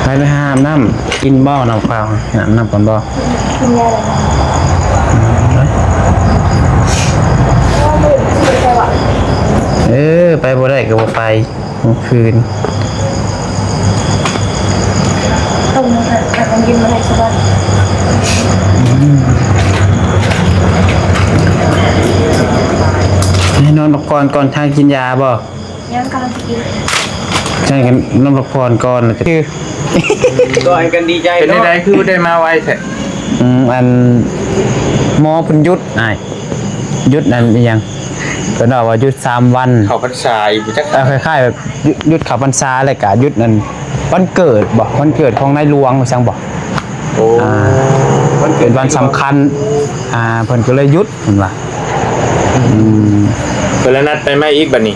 ໄປ ໄປຫາອາບນ້ຳ ກິນບໍ່ນ້ຳຂາວ? ຫາອາບນ້ຳກ່ອນບໍ່? ກິນແລ້ວແຫຼະ. ອືມ ເອີ ໄປບໍ່ໄດ້ກໍບໍ່ໄປ ມື້ຄືນ ຕົ້ມນ້ຳ ນ້ຳເຢັນມາໃຫ້ສະບາຍ. ອືມ ໃຫ້ນອນພັກຜ່ອນກ່ອນ ຖ້າກິນຢາບໍ່? ຍັງ ກຳລັງຊິກິນ. ໃຊ່ ກັນນອນພັກຜ່ອນກ່ອນ ແລ້ວກໍ ຄື ກໍໃຫ້ກັນດີໃຈເນາະ. ເປັນຈັ່ງໃດຄືໄດ້ມາໄວແທ້? ອືມ ອັນ ໝໍເພິ່ນຢຸດ ອ້າຍ ຢຸດອັນອີ່ຫຍັງ ເພິ່ນເວົ້າວ່າຢຸດສາມວັນ ເຂົ້າພັນສາອີກບໍ່ຈັກ. ເອີ ຄ້າຍໆ ແບບຢຸດ ຢຸດເຂົ້າພັນສາ ແລ້ວກໍຢຸດອັນ ວັນເກີດບໍ່ ວັນເກີດຂອງໃນຫຼວງວ່າຊັ້ນບໍ່? ໂອ້ ອ່າ ວັນເກີດ ເປັນວັນສຳຄັນ ອ່າ ເພິ່ນກໍເລີຍຢຸດ ເພິ່ນວ່າ. ອືມ ເພິ່ນລະນັດໄປໃໝ່ອີກບັດນີ້.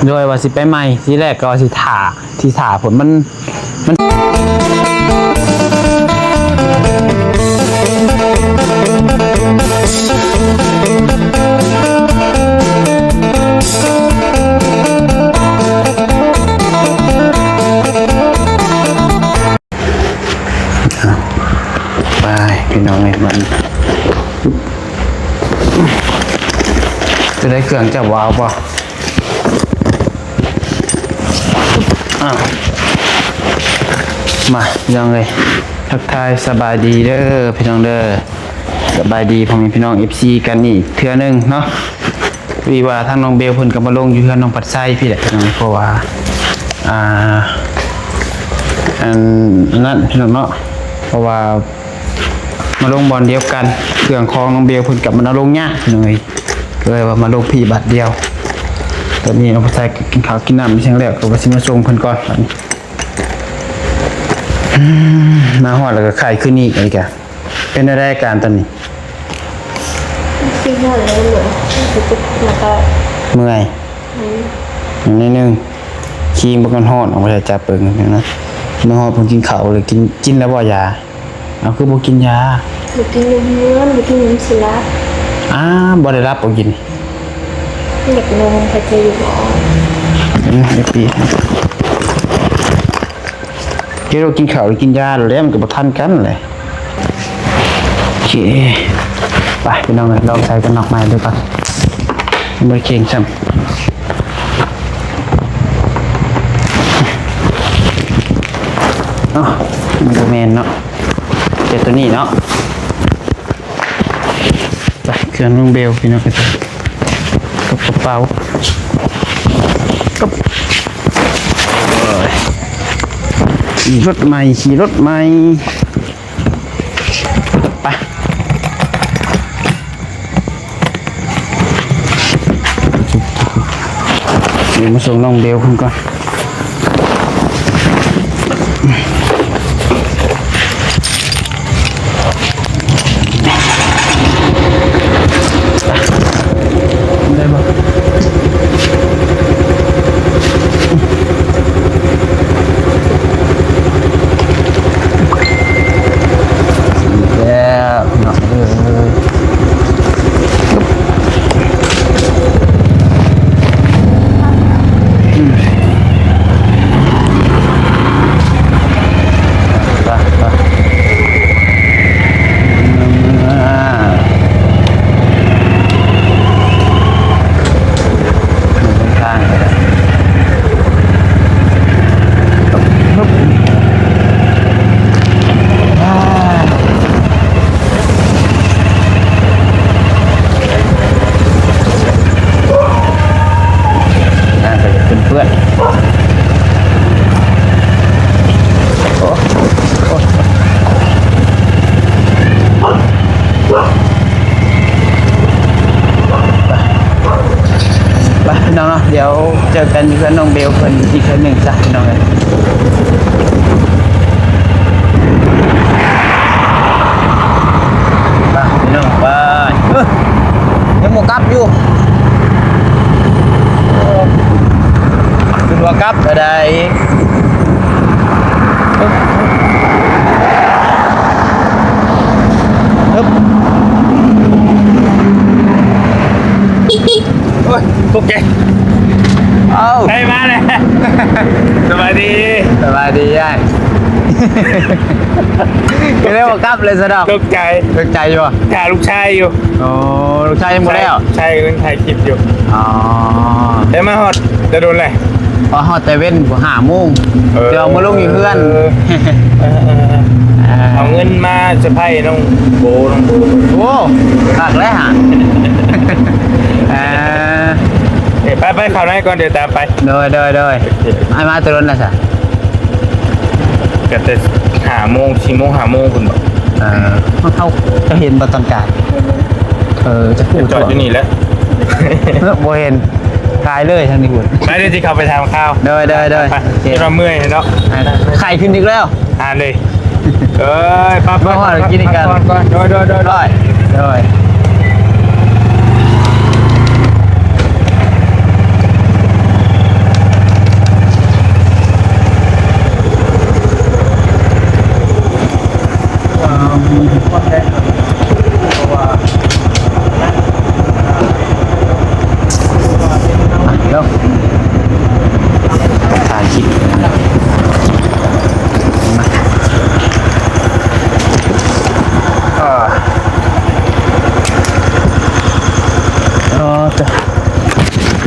ໂດຍ ວ່າຊິໄປໃໝ່ ທີແລກກໍວ່າຊິຖ້າ ຊິຖ້າພຸ້ນ ມັນ ມັນ ໄປ ພີ່ນ້ອງເອີຍ ມັນ ຈະໄດ້ເຄື່ອງຈັບວາວບໍ່? ອ້າວ ມາ ພີ່ນ້ອງເອີຍ ທັກທາຍສະບາຍດີເດີ ພີ່ນ້ອງເດີ ສະບາຍດີພໍ່ແມ່ພີ່ນ້ອງ ເອັຟຊີ ກັນອີກເທື່ອໜຶ່ງເນາະ. ພໍດີວ່າທາງນ້ອງເບວເພິ່ນກໍມາລົງຢູ່ເຮືອນນ້ອງພັດໄຊພີ້ແຫຼະ ພີ່ນ້ອງ ເພາະວ່າ ອ່າ ອັນ ອັນນັ້ນ ພີ່ນ້ອງເນາະ ເພາະວ່າມາລົງບ່ອນດຽວກັນ ເຄື່ອງຂອງນ້ອງເບວເພິ່ນກໍມາລົງຍາກ ພີ່ນ້ອງເອີຍ ກໍເລີຍວ່າມາລົງພີ້ບາດດຽວ. ຕອນນີ້ນ້ອງພັດໄຊກໍກິນເຂົ້າກິນນ້ຳອີ່ຫຍັງແລ້ວ ກໍວ່າຊິມາສົ່ງເພິ່ນກ່ອນ ອືມ ມາຮອດແລ້ວກໍໄຂ້ຂຶ້ນອີກ ອັນນີ້ກະ ເປັນແນວໃດອາການຕອນນີ້? ຊິຮອດແລ້ວ ເມື່ອຍ ແລ້ວກໍເມື່ອຍ ອືມ ໜ້ອຍໜຶ່ງ ຄີງບໍ່ກັນຮ້ອນ ເອົາໄວ້ຈັບເບິ່ງນະ. ມາຮອດເພິ່ນກິນເຂົ້າແລ້ວ ກິນ ກິນແລ້ວບໍ່ຢາ? ເອົາ ຄືບໍ່ກິນຢາ? ບໍ່ກິນຢູ່ເຮືອນ ບໍ່ກິນ ມັນຊິຫຼັບ. ອ້າ ບໍ່ໄດ້ຫຼັບບໍ່ກິນ? ຢາກນອນ ໃຜຈະຢູ່ບໍ່? ອືມ ເອັຟຊີ ເຮັດວ່າກິນເຂົ້າແລ້ວກິນຢາແລ້ວ ມັນກໍບໍ່ທັນກັນແຫຼະ. ໂອເຄ ໄປ ພີ່ນ້ອງເອີຍ ລອງໃສ່ກັນນອກໃໝ່ເບິ່ງກ່ອນ ມັນບໍ່ເຄັ່ງຊ້ຳ. ເອົ້າ ມັນບໍ່ແມ່ນເນາະ ເປັນໂຕນີ້ເນາະ. ໄປ ເຄື່ອງນ້ອງເບວ ພີ່ນ້ອງເອີຍ ກັບກະເປົາ ກັບ ໂອ້ຍ ຂີ່ລົດໃໝ່ ຂີ່ລົດໃໝ່ ໄປ ດຽວມາສົ່ງນ້ອງເບວເພິ່ນກ່ອນ. ໄດ້ບໍ່? ແລ້ວເນາະ ເອີ. ໄປ ໄປ ເດີນທາງໄປ ນ້ຳກໍຈະເປື້ອນໆ ໂອ້ ໂອ້ ໄປ ໄປ ພີ່ນ້ອງເນາະ ດຽວເຈີກັນຢູ່ເຮືອນນ້ອງເບວເພິ່ນອີກເທື່ອໜຶ່ງຊະ ພີ່ນ້ອງເອີຍ. ໄປ ພີ່ນ້ອງ ໄປ ເອີ ຍັງບໍ່ກັບຢູ່ ຄິດວ່າກັບແລ້ວໃດ. ຮຶບ ຮຶບ ໂອ້ຍ ຕົກໃຈ ເອົ້າ ໄດ້ມາແລ້ວ ສະບາຍດີ ສະບາຍດີອ້າຍ. ກໍເລີຍບໍ່ກັບເລີຍຊະດອກ. ຕົກໃຈ ຕົກໃຈຢູ່ບໍ່? ຖ້າລູກຊາຍຢູ່. ໂອ້ ລູກຊາຍຍັງບໍ່ແລ້ວ. ໃຊ່ ໃຊ່ ກຳລັງຖ່າຍຄລິບຢູ່. ອໍ ແຕ່ມາຮອດແຕ່ດົນແຫຼະ. ມາຮອດແຕ່ເວັນພຸ້ນ ຫ້າໂມງ. ເອີ ແຕ່ວ່າມາລົງຢູ່ເຮືອນ. ເອີ ເອີ ເອີ ເອີ ເອົາເງິນມາເຊີໄພນ້ອງໂບ ນ້ອງໂບ. ໂອ້ ຄັກແລ້ວຫະ. ເອີ ເອີ ໄປ ໄປເຂົ້າໃນກ່ອນ ດຽວຕາມໄປ. ໂດຍ ໂດຍ ໂດຍ. ໂອເຄ ອ້າຍມາແຕ່ດົນແລ້ວຊະ? ກໍແຕ່ຫ້າໂມງ ສີ່ໂມງ ຫ້າໂມງພຸ້ນບໍ? ເອີ ເຮົາ ເຈົ້າເຫັນບໍ່ຕອນກາງ? ເອີ ຈະ ຈອດຢູ່ນີ້ແຫຼະ. ເອີ ບໍ່ເຫັນ ກາຍເລີຍທາງນີ້ພຸ້ນ. ໄປເດີ ຊິເຂົ້າໄປຖາມຂ່າວ. ໂດຍ ໂດຍ ໂດຍ. ໂອເຄ ເຮັດວ່າເມື່ອຍເນາະ. ໄຂ້ຂຶ້ນອີກແລ້ວ. ອ່ານເລີຍ. ເອີຍ ໄປ ໄປ ໄປ ພັກຜ່ອນ ໄປ ກິນອີກກັນ. ພັກຜ່ອນກ່ອນ. ໂດຍ ໂດຍ ໂດຍ ໂດຍ. ໂດຍ. ເນາະ ຖ່າຍຄລິບ ອ່າ ອໍ ຈ້ະ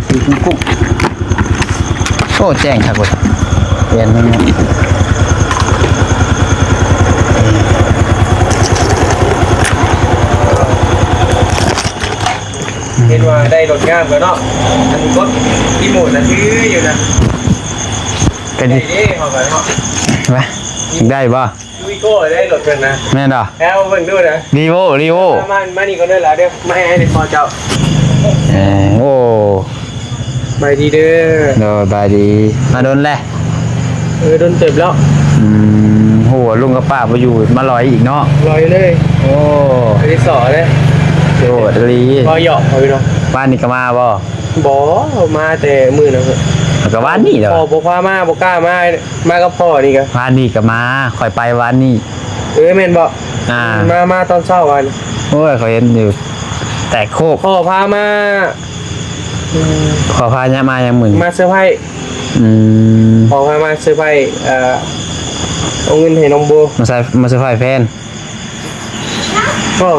ສີກຸ້ງກຸ້ງ. ໂອ້ ແຈ້ງຄັກເວີຍ ແລ່ນແມ່ນ. ເຫັນວ່າໄດ້ລົດງາມແລ້ວເນາະ ອັນລົດທີ່ໝູນນະ ຖືຢູ່ນະ ກໍດີເດ້ ເຮົາກໍເນາະ ວ່າໄດ້ບໍ່? ວີໂກ້ໄດ້ລົດເພິ່ນນະ ແມ່ນບໍ່? ແລ້ວເບິ່ງດູນະ ຣີໂວ້ ຣີໂວ້ ມາ ມານີ້ກ່ອນເດີລະເດີ ມາໃຫ້ອ້າຍໄດ້ພໍເຈົ້າ. ເອີ ໂອ້ ສະບາຍດີເດີ. ໂດຍ ສະບາຍດີ. ມາດົນແລ້ວ? ເອີ ດົນເຕີບແລ້ວ. ອືມ ໂຫ ລຸງກັບປ້າບໍ່ຢູ່ ມາລອຍອີກເນາະ. ລອຍເລີຍ. ໂອ້ ໄປສອເດ້. ໂຫດອີ່ຫຼີ. ບໍ່ຫຍອກເຂົາເນາະ. ບ້ານນີ້ກໍມາບໍ່? ບໍ່ ມາແຕ່ມື້ນັ້ນ. ກໍວານນີ້ແຫຼະ. ພໍ່ບໍ່ພາມາ ບໍ່ກ້າມາ. ມາກັບພໍ່ນີ້ກະ ວານນີ້ກໍມາ ຂ້ອຍໄປວານນີ້. ເອີ ແມ່ນບໍ່? ອ່າ ມາ ມາຕອນເຊົ້າວານ. ໂອ້ຍ ຂ້ອຍເຫັນຢູ່ແຕກໂຄກ. ພໍ່ພາມາ ອືມ ພໍ່ພາຍາມາຫຍັງມື້ນີ້? ມາເຊີໄພ. ອືມ ພໍ່ພາມາເຊີໄພ ເອີ ເອົາເງິນໃຫ້ນ້ອງໂບ. ມາໃສ່ ມາເຊີໄພແຟນ. ພໍ່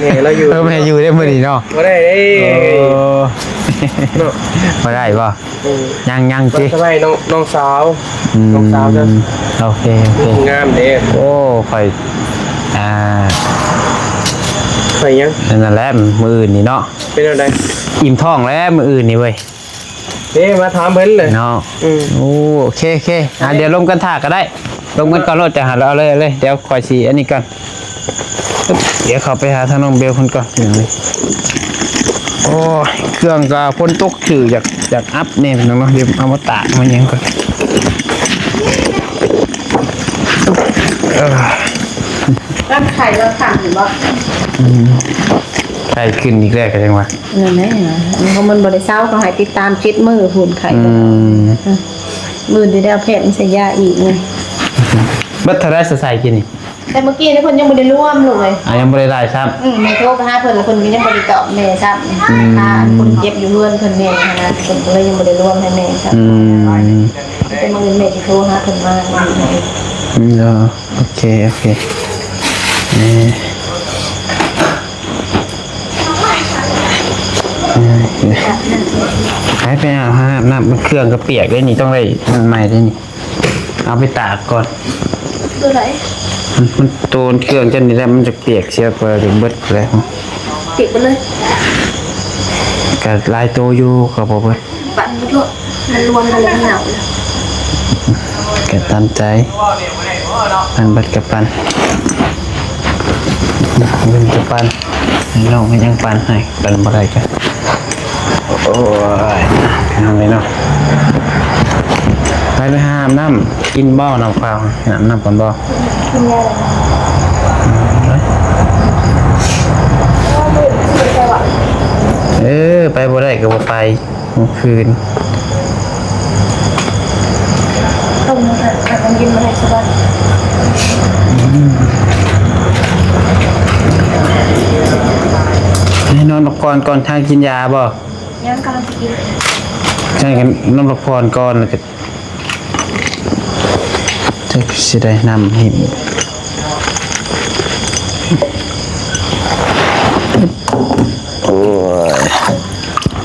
ແມ່ລາວຢູ່. ເອີ ແມ່ຢູ່ເດ້ມື້ນີ້ເນາະ. ບໍ່ໄດ້ເດ້. ເອີ ເນາະ ບໍ່ໄດ້ບໍ່? ອືມ ຍັງ ຍັງຕິ ສະບາຍນ້ອງ ນ້ອງສາວ. ອືມ ນ້ອງສາວເດີ. ໂອເຄ ໂອເຄ ງາມເດ້. ໂອ້ ຂ້ອຍ ອ່າ ຂ້ອຍຫຍັງ? ນັ້ນແຫຼະ ມື້ອື່ນນີ້ເນາະ. ເປັນແນວໃດ? ອີ່ມທ້ອງແລ້ວມື້ອື່ນນີ້ເວີຍ. ເດ້ ມາຖາມເພິ່ນເລີຍເນາະ. ອືມ ໂອ້ ໂອເຄ ໂອເຄ. ອ່າ ເດີ ດຽວລົມກັນຖ້າກໍໄດ້. ລົມກັນກ່ອນໂລດ ຈະຫາ ເອົາເລີຍ ເອົາເລີຍ. ດຽວຂ້ອຍຊິອັນນີ້ກ່ອນ. ດຽວເຂົ້າໄປຫາທາງນ້ອງເບວເພິ່ນກ່ອນ ພີ່ນ້ອງເອີຍ. ໂອ້ຍ ເຄື່ອງກໍຝົນຕົກ ຖືຢາກ ຢາກອັບແດ່ ພີ່ນ້ອງເນາະ. ດຽວເອົາມາຕາກມາຫຍັງກ່ອນ. ເອີ ຕັ້ງໄຂ່ແລ້ວຂັງຢູ່ບໍ່? ອືມ ໄຂ້ຂຶ້ນອີກແລ້ວ ກໍຈັ່ງວ່າ. ນັ້ນແຫຼະ ອັນນີ້ຂອງມັນບໍ່ໄດ້ເຊົາ ເຂົາໃຫ້ຕິດຕາມເຈັດມື້ພຸ້ນ ໄຂ້. ອືມ ມື້ອື່ນຊິໄດ້ເອົາແພດມາໃສ່ຢາອີກ. ເບິດເທົ່າໃດ ໃສ່ກິນນີ້? ແຕ່ເມື່ອກີ້ນີ້ເພິ່ນຍັງບໍ່ໄດ້ລວມລູກເອີຍ. ອ່າ ຍັງບໍ່ໄດ້ໄລ່ຊ້ຳ. ອືມ ແມ່ໂທໄປຫາເພິ່ນ ແລ້ວເພິ່ນກໍຍັງບໍ່ໄດ້ຕອບແມ່ຊ້ຳ. ອືມ ຫາອັນຄົນເຈັບຢູ່ເຮືອນເພິ່ນແດ່ຫັ້ນນະ ເພິ່ນກໍເລີຍຍັງບໍ່ໄດ້ລວມໃຫ້ແມ່ຊ້ຳ. ອືມ ແຕ່ມື້ອື່ນແມ່ຊິໂທຫາເພິ່ນມາ. ອືມ ເອີ ໂອເຄ ໂອເຄ ເອີ ເອີ ໄປ ໄປອາບນ້ຳ ເຄື່ອງກໍປຽກເດ້ນີ້ ຕ້ອງໄດ້ອັນໃໝ່ເດ້ນີ້. ເອົາໄປຕາກກ່ອນ. ໂຕໃດ? ມັນ ມັນໂຕເຄື່ອງຈັ່ງນີ້ແຫຼະ ມັນຈະປຽກເສຍກ່ອນ ຈະເບິດແລ້ວ. ປຽກໄປເລີຍ. ກໍຫຼາຍໂຕຢູ່ ກໍບໍ່ເບິດ. ປັນໝົດໂລດ ມັນລວມກັນແລ້ວ ມັນເນົ່າ. ກໍຕາມໃຈ ປັນເບິດກໍປັນ. ເງິນຈະປັນໃຫ້ນ້ອງ ໃຫ້ຫຍັງປັນໃຫ້ ປັນບໍ່ໄດ້ກໍ ໂອ້ຍ ພີ່ນ້ອງເອີຍເນາະ. ໄປ ໄປຫາອາບນ້ຳກິນບໍ່ ນ້ຳເປົ່າ? ຫາອາບນ້ຳກ່ອນບໍ່? ກິນແລ້ວ. ເອີ ໄປບໍ່ໄດ້ກໍບໍ່ໄປ. ເມື່ອຄືນ ໃຫ້ນອນພັກຜ່ອນກ່ອນ ທາງກິນຢາບໍ່? ຍັງ ກຳລັງຊິກິນ. ໃຫ້ກັນນອນພັກຜ່ອນກ່ອນ ແລ້ວກໍ ເ ຊິໄດ້ນ້ຳຫິ້ມ ໂອ້ຍ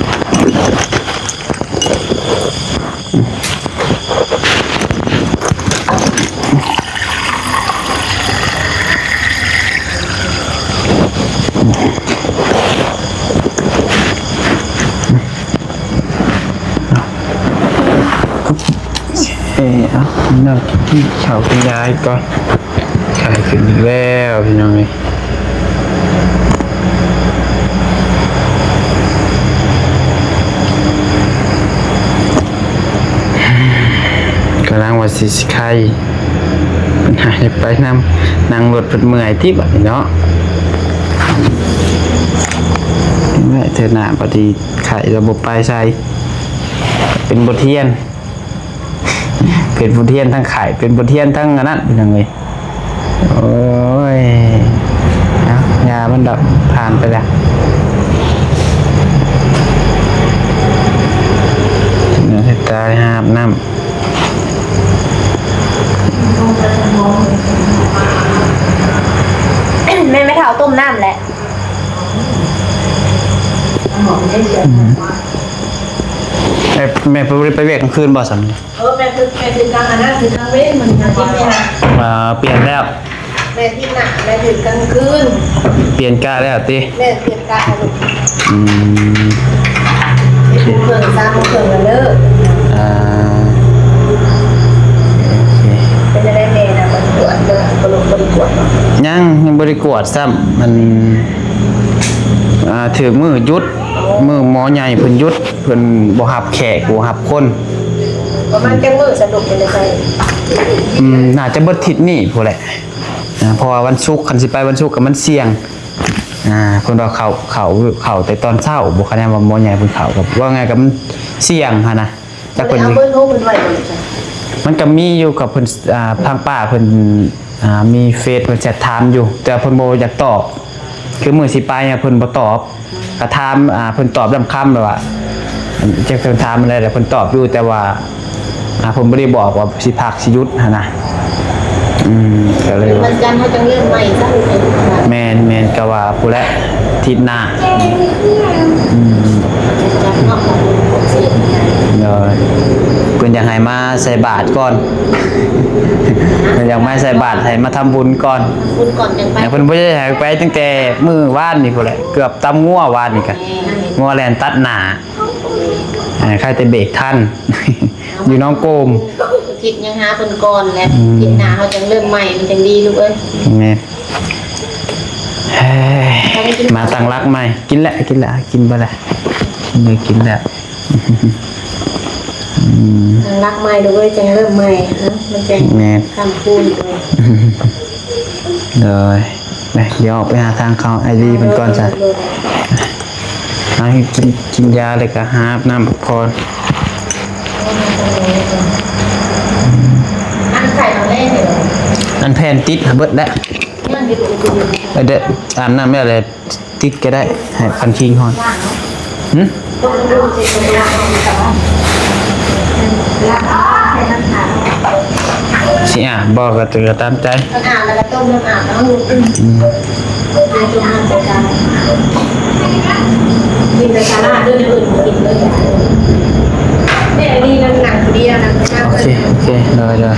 ເອີ ເອົາ ເນາະ ກິນເຂົ້າກິນຢາອີກກ່ອນ. ໄຂ້ຂຶ້ນອີກແລ້ວພີ່ນ້ອງເອີຍ. ກຳລັງວ່າຊິ ຊິໄຂ້ ມັນຫາຢາກໄປນຳ ນັ່ງລົດເພິ່ນເມື່ອຍຕິບາດນີ້ເນາະ. ເມື່ອຍເທື່ອໜ້າບັດນີ້ໄຂ້ແລ້ວບໍ່ໄປໃສ ເປັນບົດຮຽນ ເປັນບົດຮຽນທັງໄຂ້ ເປັນບົດຮຽນທັງອັນນັ້ນ ພີ່ນ້ອງເອີຍ. ໂອ້ຍ ເອົາ ຢາມັນດອກ ຜ່ານໄປແລ້ວ. ເນາະ ເຮັດຕາຍຫາບນ້ຳ ແມ່ນແມ່ເຖົ້າຕົ້ມນ້ຳແຫຼະ. ອືມ ແມ່ ແມ່ບໍ່ໄດ້ໄປວຽກກາງຄືນບໍ່ຊັ້ນ? ເອີ ແມ່ຄື ແມ່ຄືກາງອັນນັ້ນ ຄືກາງເວັນ ມັນກາງເວັນ. ອ່າ ປ່ຽນແລ້ວ ແມ່ທິດໜ້າ ແມ່ຖືກາງຄືນ. ປ່ຽນກະແລ້ວຕິ? ແມ່ປ່ຽນກະແລ້ວລູກ. ອືມ ເຮັດໂມງເຄິ່ງ ສາມໂມງເຄິ່ງແລ້ວເດີ. ອ່າ ໂອເຄ ເປັນຈັ່ງໃດແມ່ນະ ກວດເດີ ບໍ່ລົງ ບໍ່ໄດ້ກວດບໍ່? ຍັງ ຍັງບໍ່ໄດ້ກວດຊ້ຳ. ມັນ ອ່າ ຖືກມື້ຢຸດ ມື້ໝໍໃຫຍ່ເພິ່ນຢຸດ ເພິ່ນບໍ່ຮັບແຂກ ບໍ່ຮັບຄົນ. ປະມານຈັກມື້ສະດຸກເປັນໄດ້? ອືມ ໜ້າຈະເບິດທິດນີ້ພຸ້ນແຫຼະ. ອ່າ ເພາະວ່າວັນສຸກ ຄັນຊິໄປວັນສຸກກໍມັນສ່ຽງ. ອ່າ ເພິ່ນວ່າເຂົ້າ ເຂົ້າ ເຂົ້າແຕ່ຕອນເຊົ້າ ບໍ່ ຄະແນນວ່າໝໍໃຫຍ່ເພິ່ນເຂົ້າ ກໍເວົ້າງ່າຍກໍມັນສ່ຽງຫັ້ນນະ. ຈັກເພິ່ນ ມັນກໍມີຢູ່ກັບເພິ່ນ ອ່າ ທາງປ້າເພິ່ນ ອ່າ ມີເຟສເພິ່ນແຊັດຖາມຢູ່ ແຕ່ເພິ່ນບໍ່ຢາກຕອບ. ຄືມື້ຊິໄປເພິ່ນບໍ່ຕອບ ກໍຖາມ ອ່າ ເພິ່ນຕອບດຳຄຳແບບວ່າ ຈັກເພິ່ນຖາມອັນໃດ ແລ້ວເພິ່ນຕອບຢູ່ ແຕ່ວ່າ ອ່າ ເພິ່ນບໍ່ໄດ້ບອກວ່າຊິພັກຊິຢຸດຫັ້ນນະ. ອືມ ກໍເລີຍ ວັນຈັນເຮົາຈັ່ງເລີ່ມໃໝ່ຊະ. ແມ່ນໆ ກໍວ່າພຸ້ນແຫຼະ ທິດໜ້າ. ອືມ ໂດຍ ເພິ່ນຢາກໃຫ້ມາໃສ່ບາດກ່ອນ ເພິ່ນຢາກມາໃສ່ບາດ ໃຫ້ມາທຳບຸນກ່ອນ ທຳບຸນກ່ອນຈັ່ງໄປ. ເພິ່ນບໍ່ໄດ້ໃຫ້ໄປຕັ້ງແຕ່ມື້ວານນີ້ພຸ້ນແຫຼະ ເກືອບຕຳງົວວານນີ້ກະ ງົວແລ່ນຕັດໜ້າ. ອ່າ ໃຄ່ແຕ່ເບກທັນ ຢູ່ໜອງໂກມ. ທິດຍັງຫາເພິ່ນກ່ອນແຫຼະ. ອືມ ທິດໜ້າເຮົາຈັ່ງເລີ່ມໃໝ່ ມັນຈັ່ງດີລູກເອີຍ. ແມ່ນ ເຮີ້ຍ ມາຕັ້ງຫຼັກໃໝ່. ກິນແຫຼະ ກິນແຫຼະ ກິນບໍ່ລະ? ເອີ ກິນແລ້ວ. ອືມ ຕັ້ງຫຼັກໃໝ່ລູກເອີຍ ຈັ່ງເລີ່ມໃໝ່ເນາະ ມັນຈັ່ງ ແມ່ນ ຄ້ຳຄູນ. ໂດຍ ໄປ ດຽວອອກໄປຫາທາງເຂົ້າອ້າຍລີເພິ່ນກ່ອນຊະ. ເອົາ ກິນ ກິນຢາແລ້ວກໍຫາອາບນ້ຳພັກຜ່ອນ. ອັນໄຂ່ມາແລງເດີ ອັນແຜ່ນຕິດຫາເບິດແລ້ວ. ຍັງຢູ່ ເອີ ເດີ ອາບນ້ຳແລ້ວແຫຼະ ຕິດກໍໄດ້ ໃຫ້ຄັນຄິງຮ້ອນ. ຫຶ? ຊິອາບບໍ່ກໍ ກໍຕາມໃຈ. ອາບແລ້ວກໍຕົ້ມນ້ຳອາບເນາະ. ອືມ ກິນແຕ່ສາລາເດີ ແນວອື່ນບໍ່ກິນເລີຍ. ແມ່ນີ້ນັ່ງຜູ້ດຽວນະ. ໂອເຄ ໂອເຄ ໄດ້ ໄດ້.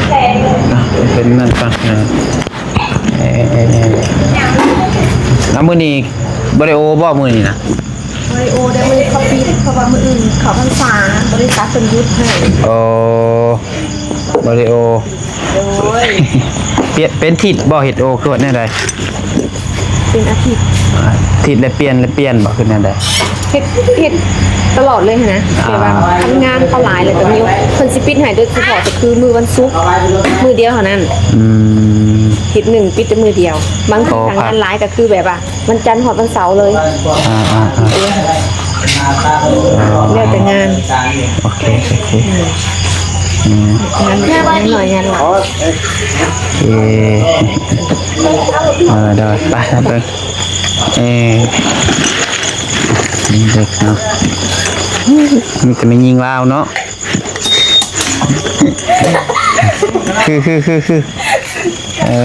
ອ່ະ ເປັນນັ້ນກ່ອນນະ. ເອີ ເອີ ເອີ ແລ້ວມື້ນີ້ບໍ່ໄດ້ໂອບໍ່ ມື້ນີ້ນະ? ບໍ່ໄດ້ໂອເດ້ ມື້ນີ້ເຂົາປິດ ເພາະວ່າມື້ອື່ນເຂົ້າພັນສາ ບໍລິສັດເພິ່ນຢຸດໃຫ້. ໂອ້ ບໍ່ໄດ້ໂອ. ໂດຍ ເປັນ ເປັນທິດບໍ່ ເຮັດໂອ ຄືວ່າແນວໃດ? ເປັນອາທິດ ອາທິດລະປ່ຽນ ລະປ່ຽນບໍ່ ຄືແນວໃດ? ເຮັດ ເຮັດຕະຫຼອດເລີຍຫັ້ນນະ. ອ່າ ແບບວ່າຄັນງານເຂົາຫຼາຍແລ້ວກໍມີ ເພິ່ນຊິປິດໃຫ້ໂດຍສະເພາະກໍຄືມື້ວັນສຸກ ມື້ດຽວເທົ່ານັ້ນ. ອືມ ທິດໜຶ່ງປິດແຕ່ມື້ດຽວ. ບາງທີ ອໍ ຖ້າງານຫຼາຍກໍຄືແບບວ່າ ວັນຈັນຮອດວັນເສົາເລີຍ. ອ່າໆໆ ແລ້ວແຕ່ງານ. ໂອເຄ ໂອເຄ. ອືມ ອືມ ງານໜ້ອຍງານຫຼາຍ. ເອີ ເອີ ເດີ ໄປ ໄປເບິ່ງ. ເອີ ເດັກເນາະ ມີແຕ່ແມ່ຍິງລາວເນາະ. ຄື ຄື ຄື ຄື ເອີ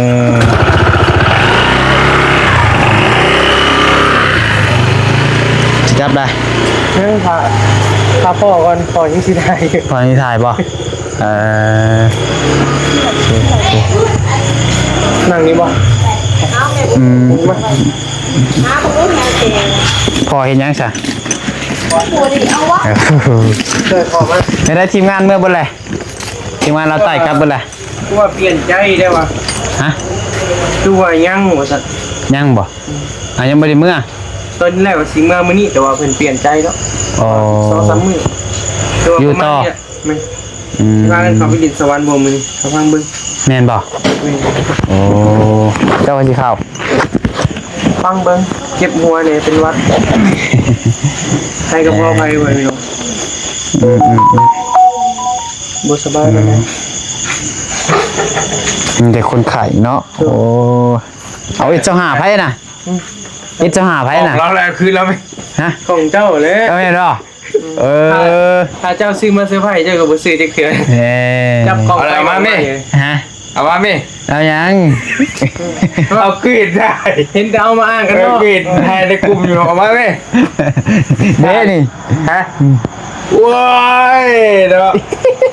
ຊິຈັບໄດ້ ເອີ ຖ້າ ຖ້າພໍກ່ອນ ພໍຍັງຊິຖ່າຍຢູ່ ພໍຍັງຊິຖ່າຍບໍ່? ເອີ ໂອເຄ ໂອເຄ ນັ່ງນີ້ບໍ່? ອືມ ມາ ພໍເຮັດຫຍັງຊະ? ເອີ ເດີນເຂົ້າມາ ເຮັດໄດ້ ທີມງານເມືອເບິດແລ້ວ? ທີມງານລາວໃຕ້ກັບເບິດແລ້ວ? ຄືວ່າປ່ຽນໃຈໄດ້ວ່າ ຮະ? ຄືວ່າຍັງວ່າຊັ້ນ ຍັງບໍ່? ອ່າ ຍັງບໍ່ໄດ້ເມືອ? ຕອນແລກວ່າຊິເມືອມື້ນີ້ ແຕ່ວ່າເພິ່ນປ່ຽນໃຈແລ້ວ ອໍ ສອງສາມມື້ ແຕ່ວ່າ ຢູ່ຕໍ່ ປະມານນີ້ແຫຼະ ແມ່ນ ອືມ ວ່າກັນເຂົ້າໄປດິນສະຫວັນບໍ່ມື້ນີ້ ເຂົ້າຟັງເບິ່ງ ແມ່ນບໍ່? ແມ່ນ ໂອ້ ເຈົ້າວ່າຊິເຂົ້າ? ຟັງເບິ່ງ ເຈັບຫົວແດ່ເປັນຫວັດ ໃຜກໍພໍໃຜວ່ານີ້ເນາະ ອືມໆໆ ບໍ່ສະບາຍປານໃດ ອືມ ມີແຕ່ຄົນໄຂ້ເນາະ ໂອ້ ໂອ້ຍ ເອັດຊາວຫ້າໃຜນະ? ອືມ ເອັດຊາວຫ້າໃຜນະ? ຂອງລາວແຫຼະ ຄືນລາວແມ່ນ ຮະ? ຂອງເຈົ້າແຫຼະ ເຈົ້າແມ່ນບໍ່? ເອີ ຖ້າເຈົ້າຊື້ມາເຊີໄພ ເຈົ້າກໍບໍ່ຊື້ຈັກເທື່ອ ແມ່ນ ຈັບຂອງ ເອົາ ເອົາມາແມ່ ຮະ? ເອົາມາແມ່ ເອົາຫຍັງ? ເອົາຄືນໄດ້ ເຫັນແຕ່ເອົາມາອ້າງກັນເນາະ ເອີ ຄືນໄດ້ ໃນກຸ່ມຢູ່ ເອົາມາແມ່ ເດ້ນີ້ ຮະ? ໂອ້ຍເນາະ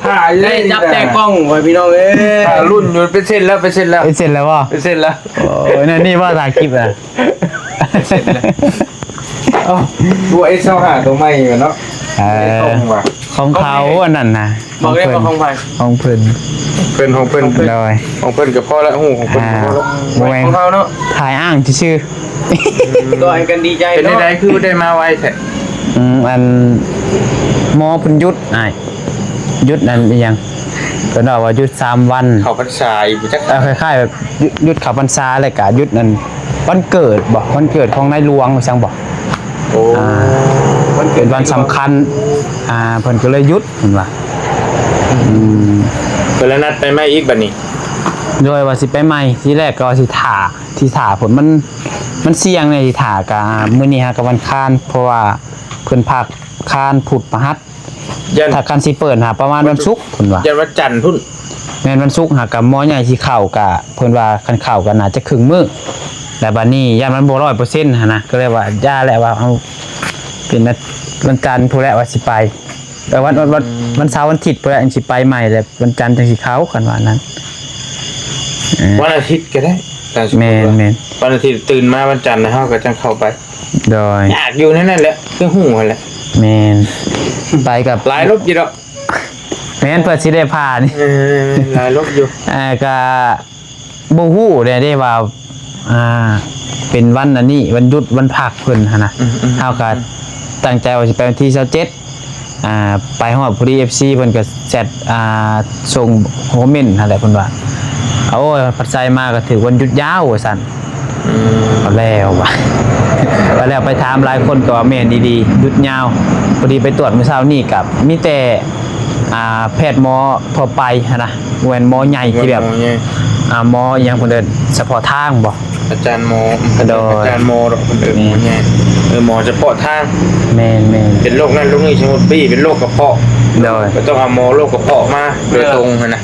ຖ້າຢູ່ ໄດ້ຈັບແຕ່ກ້ອງໄວ້ ພີ່ນ້ອງເອີຍ ຖ້າລຸ້ນຢູ່ ເປັນເຊັນແລ້ວ ເປັນເຊັນແລ້ວ ເປັນເຊັນແລ້ວບໍ່? ເປັນເຊັນແລ້ວ ໂອ້ຍ ນັ້ນນີ້ບໍ່ ຖ່າຍຄລິບນະ ເປັນເຊັນແລ້ວ ເອົ້າ ຕົວເອັດຊາວຫ້າຕົວໃໝ່ຢູ່ເນາະ ເອີ ຂອງວ່າ ຂອງເຂົາອັນນັ້ນນະ ບອກເລີຍວ່າຂອງໃຜ? ຂອງເພິ່ນ ເພິ່ນ ຂອງເພິ່ນ ໂດຍ ຂອງເພິ່ນກໍພໍລະ ຮູ້ຂອງເພິ່ນກໍພໍລະ ອ່າ ບໍ່ແມ່ນ ຂອງເຮົາເນາະ ຖ່າຍອ້າງຊື່ໆ ຕົວະໃຫ້ກັນດີໃຈເນາະ ເປັນຈັ່ງໃດຄືໄດ້ມາໄວແທ້? ອືມ ອັນ ໝໍເພິ່ນຢຸດອ້າຍ ຢຸດອັນອີ່ຫຍັງ ເພິ່ນເວົ້າວ່າຢຸດສາມວັນ ເຂົ້າພັນສາອີກບໍ່ຈັກ ເອີ ຄ້າຍໆແບບຢຸດ ຢຸດເຂົ້າພັນສາ ແລ້ວກະຢຸດອັນ ວັນເກີດບໍ ວັນເກີດຂອງໃນຫຼວງວ່າຊັ້ນບໍ ໂອ້ ອ່າ ວັນເກີດ ເປັນວັນສຳຄັນ ອ່າ ເພິ່ນກໍເລີຍຢຸດ ເພິ່ນວ່າ ອືມ ເພິ່ນລະນັດໄປໃໝ່ອີກບັດນີ້ ໂດຍວ່າຊິໄປໃໝ່ ທີແລກກໍວ່າຊິຖ້າ ຊິຖ້າພຸ້ນ ມັນ ມັນສ່ຽງແດ່ ຊິຖ້າ ກະມື້ນີ້ຫາກະວັນຄານ ເພາະວ່າເພິ່ນພັກຄານ ພຸດ ພະຫັດ ຢ້ານ ຖ້າຄັນຊິເປີດຫາປະມານວັນສຸກ ເພິ່ນວ່າ ຢ້ານວັນຈັນພຸ້ນ ແມ່ນ ວັນສຸກຫາກະໝໍໃຫຍ່ຊິເຂົ້າ ກະເພິ່ນວ່າຄັນເຂົ້າກະໜ້າຈະເຄິ່ງມື້ ແລ້ວບາດນີ້ຢ້ານມັນບໍ່ຮ້ອຍເປີເຊັນຫັ້ນນະ ກໍເລີຍວ່າຢ່າແຫຼະ ວ່າເອົາເປັນວັນຈັນພຸ້ນແຫຼະວ່າຊິໄປ ເອີ ວັນ ວັນ ວັນ ອືມ ວັນເສົາວັນອາທິດພຸ້ນແຫຼະ ຈັ່ງຊິໄປໃໝ່ ແລ້ວວັນຈັນຈັ່ງຊິເຂົ້າ ຄັນວ່ານັ້ນ ເອີ ວັນອາທິດກໍໄດ້ ຕາມສົມມຸດວ່າ ແມ່ນໆ ວັນອາທິດຕື່ນມາວັນຈັນ ແລ້ວເຮົາກໍຈັ່ງເຂົ້າໄປ ໂດຍ ຍາກຢູ່ນັ້ນແຫຼະ ຄືຮູ້ຫັ້ນແຫຼະ ແມ່ນ ໄປກັບ ຫຼາຍລົບຢູ່ດອກ ແມ່ນ ເພື່ອຊິໄດ້ຜ່ານ ເອີ ຫຼາຍລົບຢູ່ ອ່າ ກະບໍ່ຮູ້ແດ່ເດ້ວ່າ ອ່າ ເປັນວັນອັນນີ້ ວັນຢຸດ ວັນພັກເພິ່ນຫັ້ນນະ ອືມໆໆ ເຮົາກະຕັ້ງໃຈວ່າຊິໄປວັນທີຊາວເຈັດ ອ່າ ໄປຮອດພໍດີ ເອັຟຊີ ເພິ່ນກໍແຊັດ ອ່າ ສົ່ງຄອມເມັນຫັ້ນແຫຼະ ເພິ່ນວ່າ ໂອ້ຍ ພັດໄຊມາກໍຖືກວັນຢຸດຍາວວ່າຊັ້ນ ອືມ ກໍແລ້ວວ່າ ກໍແລ້ວ ໄປຖາມຫຼາຍຄົນກໍວ່າແມ່ນອີ່ຫຼີ ຢຸດຍາວ ພໍດີໄປຕວດມື້ເຊົ້ານີ້ກໍມີແຕ່ ອ່າ ແພດໝໍທົ່ວໄປຫັ້ນນະ ບໍ່ແມ່ນໝໍໃຫຍ່ທີ່ແບບ ໝໍໃຫຍ່ ອ່າ ໝໍອີ່ຫຍັງເພິ່ນເອີ້ນ ສະເພາະທາງບໍ? ອາຈານໝໍ ໂດຍ ອາຈານໝໍດອກ ເພິ່ນເອີ້ນໝໍໃຫຍ່ ເອີ ໝໍສະເພາະທາງ ແມ່ນໆ ເປັນໂລກນັ້ນໂລກນີ້ ສົມມຸດປີ້ເປັນໂລກກະເພາະ ໂດຍ ກໍຕ້ອງເອົາໝໍໂລກກະເພາະມາໂດຍ ໂດຍ ຕົງຫັ້ນນະ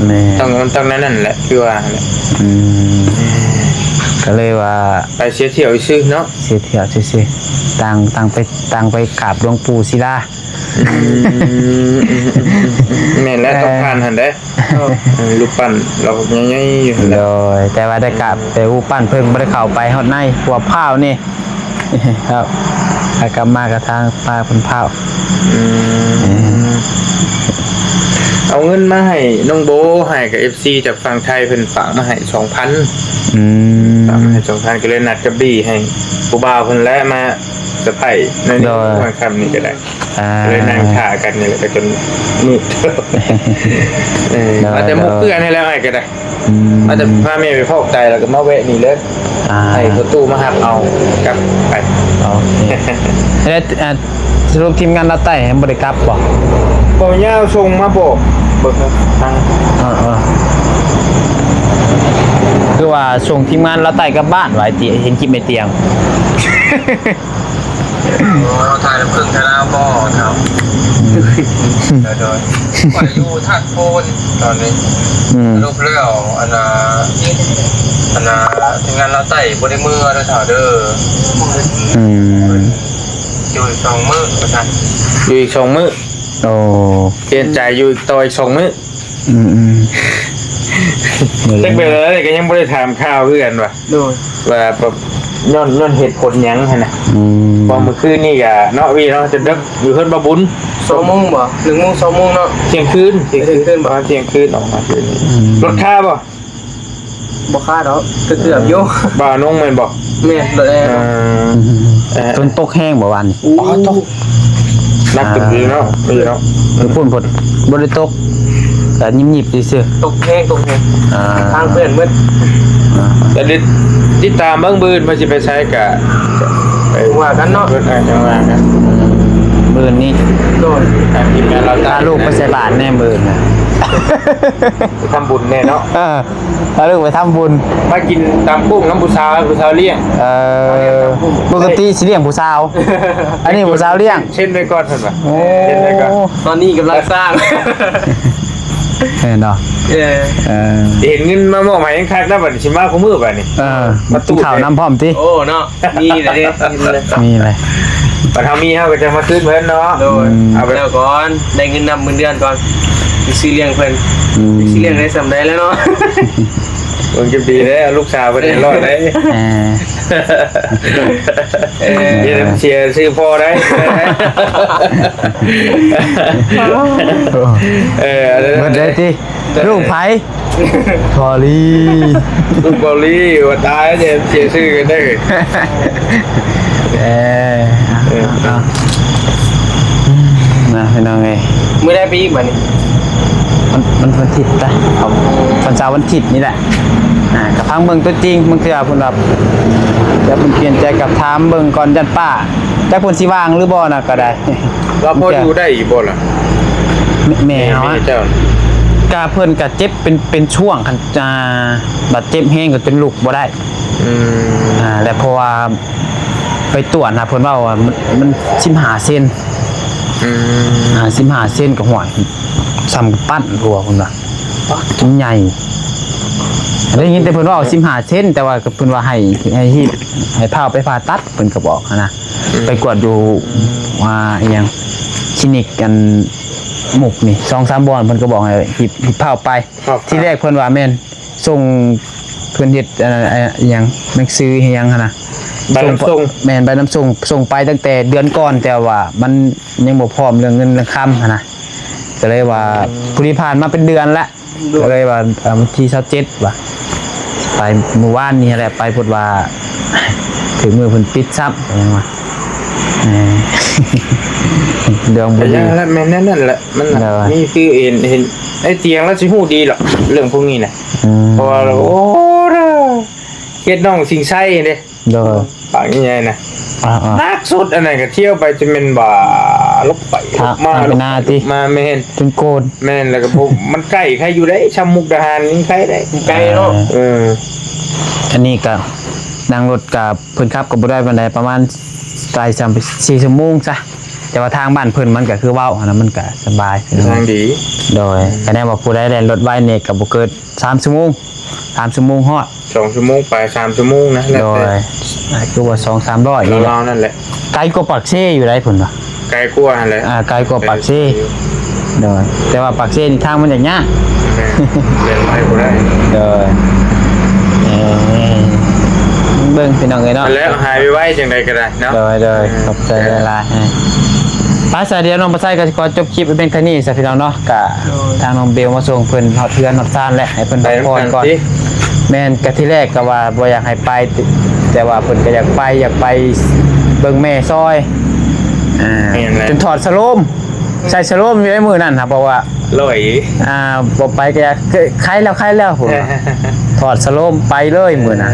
ແມ່ນ ຕ້ອງ ມັນຕ້ອງແນວນັ້ນແຫຼະ ຄືວ່າຫັ້ນແຫຼະ ອືມ ກໍເລີຍວ່າ ໄປເສຍຖ້ຽວຊື່ເນາະ ເສຍຖ້ຽວຊື່ໆ ຕ່າງ ຕ່າງໄປ ຕ່າງໄປກາບຫຼວງປູ່ສິລາ ອືມ ແມ່ນແລ້ວ ເອີ ຕ້ອງຜ່ານຫັ້ນເດ້ ເອີ ຮູບປັ້ນລາວໃຫຍ່ໆຢູ່ຫັ້ນແຫຼະ ໂດຍ ແຕ່ວ່າໄດ້ກາບ ອືມ ແຕ່ຮູບປັ້ນເພິ່ນບໍ່ໄດ້ເຂົ້າໄປຮອດໃນ ເພາະວ່າພ້າວນີ້ ຄັບ ຖ້າກັບມາກໍທາງປ່າເພິ່ນພ້າວ ອືມ ເອີ ເອົາເງິນມາໃຫ້ນ້ອງໂບ ໃຫ້ກັບເອັຟຊີຈາກຝັ່ງໄທ ເພິ່ນຝາກມາໃຫ້ສອງພັນ ອືມ ຝາກມາໃຫ້ສອງພັນ ກໍເລີຍນັດກັບບີໃຫ້ຜູ້ບ່າວເພິ່ນແຫຼະມາ ສະໄພໃນ ໂດຍ ມື້ຄ່ຳນີ້ກໍໄດ້ ອ່າ ເລີຍນັ່ງຖ້າກັນນີ້ແຫຼະ ກໍຈົນມືດ ເອີ ໂດຍ ມາແຕ່ໝູ່ເພື່ອນນີ້ແຫຼະ ອ້າຍກໍໄດ້ ອືມ ມາແຕ່ພາແມ່ໄປຟອກໄຕ ແລ້ວກໍມາແວະນີ້ເລີຍ ອ່າ ໃຫ້ພໍ່ຕູ້ມາຮັບເອົາກັບໄປ ໂອເຄ ແລ້ວ ອ່າ ສະຫຼຸບທີມງານລາວໃຕ້ຍັງບໍ່ໄດ້ກັບບໍ່? ບໍ່ຍາວ ສົ່ງມາບອກເບິ່ງທາງ ເອີໆ ຄືວ່າສົ່ງທີມງານລາວໃຕ້ກັບບ້ານວ່າ ໄອ້ຕິ ເຫັນຄລິບແມ່ຕຽງ ອໍ ຖ່າຍນຳເຄື່ອງຖ່າຍລາວບໍ່ເນາະ ໂດຍໆ ຂ້ອຍຢູ່ທາດໂພນຕອນນີ້ ອືມ ສະຫຼຸບແລ້ວ ອັນນ່າ ທີມງານລາວໃຕ້ບໍ່ໄດ້ເມືອເດີເຖົ້າເດີ. ອືມ ຢູ່ອີກສອງມື້ວ່າຊັ້ນ. ຢູ່ອີກສອງມື້. ໂອ້ ປ່ຽນໃຈຢູ່ອີກ ຕໍ່ອີກສອງມື້. ອືມໆ ຈັກເປັນແນວໃດກໍຍັງບໍ່ໄດ້ຖາມຂ່າວຄືກັນວ່າ ໂດຍ ວ່າແບບຍ້ອນ ຍ້ອນເຫດຜົນຫຍັງຫັ້ນນະ. ອືມ ເພາະມື້ຄືນນີ້ກະເນາະ ວີເນາະ ຈົນເດິກຢູ່ເຮືອນບ່າວບຸນ ສອງໂມງບໍ່ ໜຶ່ງໂມງ ສອງໂມງເນາະ. ທ່ຽງຄືນ ທ່ຽງຄືນ ທ່ຽງຄືນ ປະມານທ່ຽງຄືນອອກມາຄືນນີ້. ອືມ ລົດຄາບໍ່? ບໍ່ຄາດອກ ເກືອບໆຢູ່. ບ່າວນົງແມ່ນບໍ່? ແມ່ນ ລົດແອ. ເອີ ເອີ ຝົນຕົກແຮງບໍ່ວານນີ້? ໂອ້ ຕກ ໜັກເຕີບຢູ່ເນາະ ພີ່ເນາະ. ຢູ່ພຸ້ນເພິ່ນບໍ່ໄດ້ຕົກ ກະຍິບໆຊື່ໆ. ຕົກແຮງ ຕົກແຮງ ອ່າ ທາງເພື່ອນໝົດ. ອ່າ ກະຕິດ ຕິດຕາມເບິ່ງມື້ອື່ນວ່າຊິໄປໃສກະ ຈັ່ງວ່າກັນເນາະ. ເອີ ຈັ່ງວ່າກັນ ອືມ ມື້ອື່ນນີ້. ໂດຍ ທາງທີມງານລາວໃຕ້ ພາລູກໄປໃສ່ບາດແດ່ມື້ອື່ນນະ ໄປທຳບຸນແດ່ເນາະ. ເອີ ພາລູກໄປທຳບຸນ ໄປກິນຕຳກຸ້ງນຳຜູ້ສາວ ໃຫ້ຜູ້ສາວລ້ຽງ. ເອີ ປົກກະຕິຊິລ້ຽງຜູ້ສາວ ອັນນີ້ຜູ້ສາວລ້ຽງ. ເຊັນໄວ້ກ່ອນເພິ່ນວ່າ. ໂອ້ ເຊັນໄວ້ກ່ອນ ຕອນນີ້ກຳລັງສ້າງ. ເຫັນບໍ່? ເອີ ເອີ ເຫັນເງິນມາມອບໃຫ້ຍັງຄັກນະ ບັດນີ້ຊິມາຄູ່ມື້ບັດນີ້. ເອີ ມາຕູ້ກິນເຂົ້ານຳພ້ອມຕິ? ໂອ້ເນາະ ມີແຫຼະເດ້ ມີແຫຼະ. ບັດເຮົາມີເຮົາກໍຈະມາຄືນເພິ່ນເນາະ. ໂດຍ ອືມ ເອົາແບບ ແລ້ວກ່ອນ ໄດ້ເງິນນຳເງິນເດືອນກ່ອນ ຊິຊື້ລ້ຽງເພິ່ນ. ອືມ ຊິລ້ຽງໄດ້ສ່ຳໃດແລ້ວເນາະ. ເບິ່ງຈະດີເດ້ ລູກສາວເພິ່ນໃຫ້ຮ້ອຍໄດ໋. ເອີ ເອີ ເຮັດໃຫ້ເສຍຊື່ພໍ່ໄດ໋. ເອີ ເບິດໄດ້ຕິ ລູກໃຜ? ພໍ່ລີ ລູກພໍ່ລີ ວ່າຕາຍ ຈະເສຍຊື່ກັນເດີ. ເອີ ເອີ ເອົາ ເອົາ ນະ ພີ່ນ້ອງເອີຍ ມື້ໃດໄປອີກບັດນີ້? ວັນ ວັນ ວັນທິດຕະ ເອົາ ວັນເສົາວັນທິດນີ້ແຫຼະ. ອ່າ ກະຟັງເບິ່ງຕົວຈິງ ບາງເທື່ອເພິ່ນວ່າ ແຕ່ເພິ່ນປ່ຽນໃຈ ກະຖາມເບິ່ງກ່ອນ ຢ້ານປ້າ ຈັກເພິ່ນຊິວ່າງຫຼືບໍ່ນະ ກະໄດ້. ລາວພໍຢູ່ໄດ້ຢູ່ບໍ່ລະ? ແມ່ ແມ່ເຮົາ ແມ່ເຈົ້າ ກະເພິ່ນກະເຈັບເປັນ ເປັນຊ່ວງ ຄັນ ອ່າ ບາດເຈັບແຮງກໍຈົນລຸກບໍ່ໄດ້. ອືມ ອ່າ ແລະ ເພາະວ່າໄປກວດນະ ເພິ່ນເວົ້າວ່າມັນ ມັນສິບຫ້າເຊັນ. ອືມ ອ່າ ສິບຫ້າເຊັນກໍ ຫ້ວຍ ສ່ຳກຳປັ້ນຫົວເພິ່ນວ່າ ມັນໃຫຍ່. ໄດ້ຍິນແຕ່ເພິ່ນເວົ້າສິບຫ້າເຊັນ ແຕ່ວ່າກໍເພິ່ນວ່າໃຫ້ ໃຫ້ຮີບ ໃຫ້ພາໄປຜ່າຕັດ ເພິ່ນກໍບອກຫັ້ນນະ. ອືມ ໄປກວດຢູ່ ອ່າ ອີ່ຫຍັງ ຄລີນິກອັນມຸກນີ້ ສອງສາມບ່ອນ ເພິ່ນກໍບອກໃຫ້ຮີບ ຮີບພາໄປ. ທີແລກເພິ່ນວ່າແມ່ນສົ່ງ ເພິ່ນເຮັດ ເອີ ອີ່ຫຍັງ ໜັງສືອີ່ຫຍັງຫັ້ນນະ ໃບນຳສົ່ງ. ແມ່ນ ໃບນຳສົ່ງ ສົ່ງໄປຕັ້ງແຕ່ເດືອນກ່ອນ ແຕ່ວ່າມັນຍັງບໍ່ພ້ອມເລື່ອງເງິນເລື່ອງຄຳຫັ້ນນະ ກໍເລີຍວ່າ ອືມ ຜູ້ທີ່ຜ່ານມາເປັນເດືອນລະ. ໂດຍ ກໍເລີຍວ່າ ເອີ ວັນທີຊາວເຈັດວ່າ ໄປມື້ວານນີ້ແຫຼະ ໄປພຸ້ນວ່າ ຖືກມື້ເພິ່ນປິດຊ້ຳ ຫຍັງວ່າ ເອີ ດວງບໍ່ດີ. ແມ່ນແນວນັ້ນແຫຼະ ມັນ ໂດຍ ມີຄືເຫັນ ເຫັນໄອ້ຕຽງລະຊິຮູ້ດີດອກເລື່ອງພວກນີ້ນະ. ອືມ ເພາະວ່າ ໂອ້ ເຂດໜອງສິງໄຊເດ້. ໂດຍ ປາກໃຫຍ່ໆນະ. ອ່າໆ ໜັກສຸດອັນນັ້ນກໍທ່ຽວໄປຈະແມ່ນວ່າ ລົບໄປລົບມາ ລົບໄປລົບມາ. ແມ່ນ ຈົນໂກນ. ແມ່ນ ແລ້ວກໍບໍ່ ມັນໃກ້ ໃຄຢູ່ໄດ໋ ຊ່ຳມຸກດາຫານຍັງໃຄໄດ໋ ໄກເນາະ. ເອີ ເອີ ອັນນີ້ກໍນັ່ງລົດກໍ ເພິ່ນຂັບກໍບໍ່ໄດ້ປານໃດ ປະມານໄກສ່ຳສີ່ຊົ່ວໂມງຊະ ແຕ່ວ່າທາງບ້ານເພິ່ນມັນກໍຄືເວົ້າຫັ້ນນະ ມັນກໍສະບາຍ ທາງດີ. ໂດຍ ອືມ ຄະແນນວ່າຜູ້ໃດແລ່ນລົດໄວນີ້ກໍບໍ່ເກີນສາມຊົ່ວໂມງ ສາມຊົ່ວໂມງຮອດ ສອງຊົ່ວໂມງປາຍ ສາມຊົ່ວໂມງນະ. ໂດຍ ຄືວ່າສອງສາມຮ້ອຍນີ້ແຫຼະ ລາວໆນັ້ນແຫຼະ. ໄກກວ່າປາກເຊຢູ່ໃດ໋ເພິ່ນວ່າ. ໄກກວ່າຫັ້ນແຫຼະ. ອ່າ ໄກກວ່າປາກເຊ. ໂດຍ ແຕ່ວ່າປາກເຊນີ້ທາງມັນຍາກໆ. ແມ່ນ ແລ່ນໄປບໍ່ໄດ້. ໂດຍ ເອີ ເບິ່ງພີ່ນ້ອງເອີຍເນາະ ແລ້ວຫາຍໄວໆ ຈັ່ງໃດກໍໄດ້ເນາະ. ໂດຍໆ ເອີ ຂອບໃຈຫຼາຍໆ. ໄປຊະ ດຽວນ້ອງປະໄຊກໍຊິຂໍຈົບຄລິບໄວ້ພຽງເທົ່ານີ້ຊະພີ່ນ້ອງເນາະ. ກະ ໂດຍ ທາງນ້ອງເບວມາສົ່ງເພິ່ນຮອດເຮືອນຮອດຊານແຫຼະ ໃຫ້ເພິ່ນພັກຜ່ອນກ່ອນ. ແມ່ນ ກະທີແລກກໍວ່າບໍ່ຢາກໃຫ້ໄປ ແຕ່ວ່າເພິ່ນກໍຢາກໄປ ຢາກໄປເບິ່ງແມ່ຊອຍ. ອ່າ ແມ່ນແຫຼະ ຈົນຖອດສະໂລມ ໃສ່ສະໂລມຢູ່ໃນມື້ນັ້ນຫາ ເພາະວ່າ ລອຍ ອ່າ ບໍ່ໄປກໍຢາກ ໄຄແລ້ວ ໄຄແລ້ວ ພຸ້ນ ຖອດສະໂລມໄປເລີຍມື້ນັ້ນ.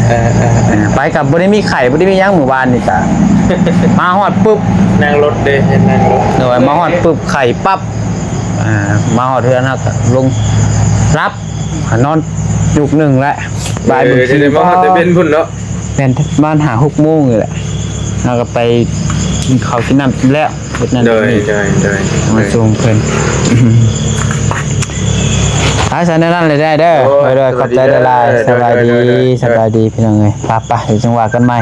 ເອີ ເອີ ເອີ ໄປກໍບໍ່ໄດ້ມີໄຂ້ ບໍ່ໄດ້ມີຫຍັງ ມື້ວານນີ້ກໍ ມາຮອດປຶບ ນັ່ງລົດເດ້ ນັ່ງລົດ. ໂດຍ ມາຮອດປຶບ ໄຂ້ປັບ. ອ່າ ມາຮອດເຮືອນເຮົາກໍລົງຫຼັບ ນອນຈຸກໜຶ່ງແຫຼະ. ບ່າຍ ເອີ ເບິ່ງ ຊິໄດ້ມາຮອດແຕ່ເວັນພຸ້ນເນາະ. ແມ່ນ ປະມານຫ້າຫົກໂມງນີ້ແຫຼະ ເຮົາກໍໄປກິນເຂົ້າກິນນ້ຳແລ້ວ ເຮັດນັ້ນ ໂດຍ ເຮັດນີ້ ໂດຍ ໂດຍ ມາ ໂດຍ ສົ່ງເພິ່ນ. ອ່າ ຊັ້ນນັ້ນແຫຼະໄດ້ເດີ. ໂອ້ຍ ໂດຍໆ ຂອບໃຈຫຼາຍໆ. ສະບາຍດີ ໂດຍໆ ສະບາຍດີພີ່ນ້ອງເອີຍ. ໄປໆ ເດີ ຈັ່ງວ່າກັນໃໝ່.